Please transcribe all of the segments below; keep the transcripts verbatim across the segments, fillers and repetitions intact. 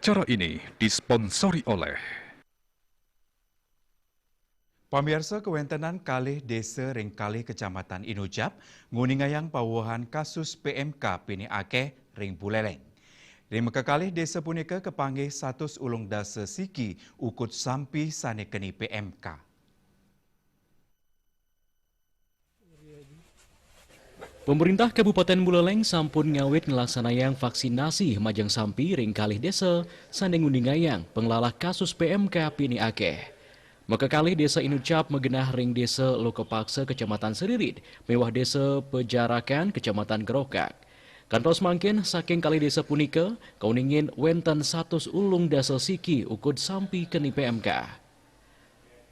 Acara ini disponsori oleh. Pamiarsa, kawéntenan kalih désa ring kalih kecamatan Inucap nguningayang pawuhan kasus P M K pinih akéh ring Buléléng. Ring makakalih désa punika kapanggih satus ulung dasa siki ukud sampi sané keni P M K. Pemerintah Kabupaten Buléléng sampun ngawit nglaksanayang vaksinasi majeng sampi ring kalih désa sané nguningayang panglalah kasus P M K pinih akéh. Makakalih Désa Inucap magenah ring Désa Lokapaksa Kecamatan Sririt miwah Désa Pejarakan Kecamatan Gerokak. Kantos mangkin saking kalih désa punika kauningin wénten satus ulung dasa siki ukud sampi keni P M K.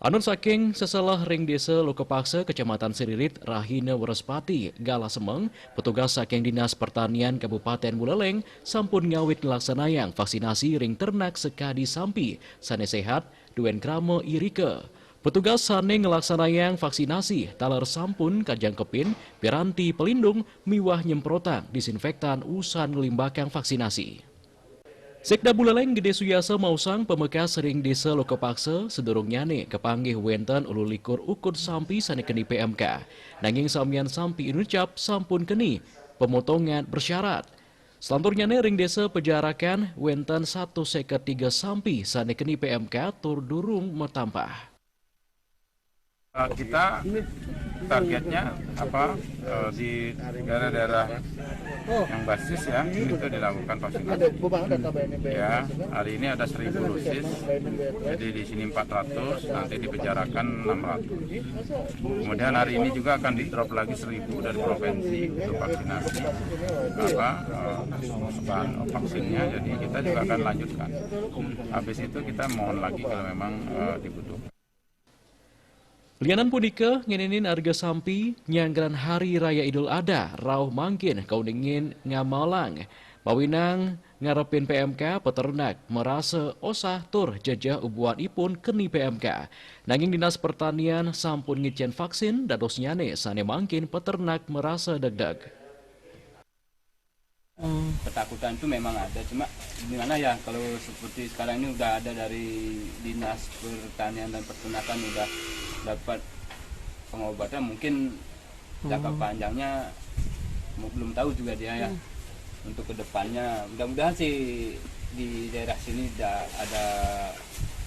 Anut saking seselah ring Désa Lokapaksa, Kecamatan Sririt, rahina Wrespati, galah semeng, petugas saking Dinas Pertanian Kabupaten Buléléng sampun ngawit nglaksanayang vaksinasi ring ternak sakadi sampi sané séhat, duén krama irika. Petugas sané nglaksanayang vaksinasi taler sampun kajangkepin piranti pelindung miwah nyemprotang disinfektan usan nglimbakang vaksinasi. Sekda Buléléng Gedé Suyasa maosang pamekas ring Désa Lokapaksa, sadurungnyané kapanggih wénten ulu likur ukud sampi sané keni P M K. Nanging samian sampi Inucap sampun keni pemotongan bersyarat. Selanturnyané ring Désa Pejarakan wénten satus séket tiga sampi sané keni P M K tur durung matampah. Eh, kita targetnya apa, eh, di daerah-daerah yang basis ya, itu dilakukan vaksinasi. Ya, hari ini ada seribu dosis, jadi di sini empat ratus, nanti di Pejarakan enam ratus. Kemudian hari ini juga akan di-drop lagi seribu dari provinsi untuk vaksinasi apa, eh, bahan vaksinnya, jadi kita juga akan lanjutkan. Habis itu kita mohon lagi kalau memang, eh, dibutuhkan. Lianan punika ngeninin arga sampi nyanggra Hari Raya Idul Adha rauh mangkin kauningin ngamalang. Mawinang ngarepin P M K, peternak marasa osah tur jejeh ubuanipun keni P M K. Nanging Dinas Pertanian sampun ngicén vaksin, dadosnyané sané mangkin peternak marasa degdeg. Ketakutan itu memang ada, cuma gimana ya, kalau seperti sekarang ini udah ada dari Dinas Pertanian dan Peternakan, udah dapat pengobatan, mungkin jangka panjangnya mu-, belum tahu juga dia ya. Untuk kedepannya, mudah-mudahan sih di daerah sini tidak ada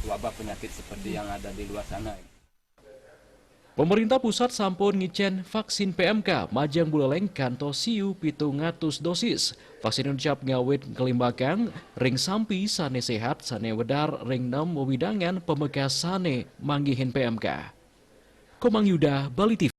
wabah penyakit seperti yang ada di luar sana. Pemerintah pusat sampun ngicén vaksin P M K majeng Buléléng kantos siu pitung atus dosis. Vaksin Inucap ngawit kalimbakang ring sampi sané séhat, sané wedar ring nem wewidangan pamekas sané manggihin P M K. Komang Yuda, Bali T V.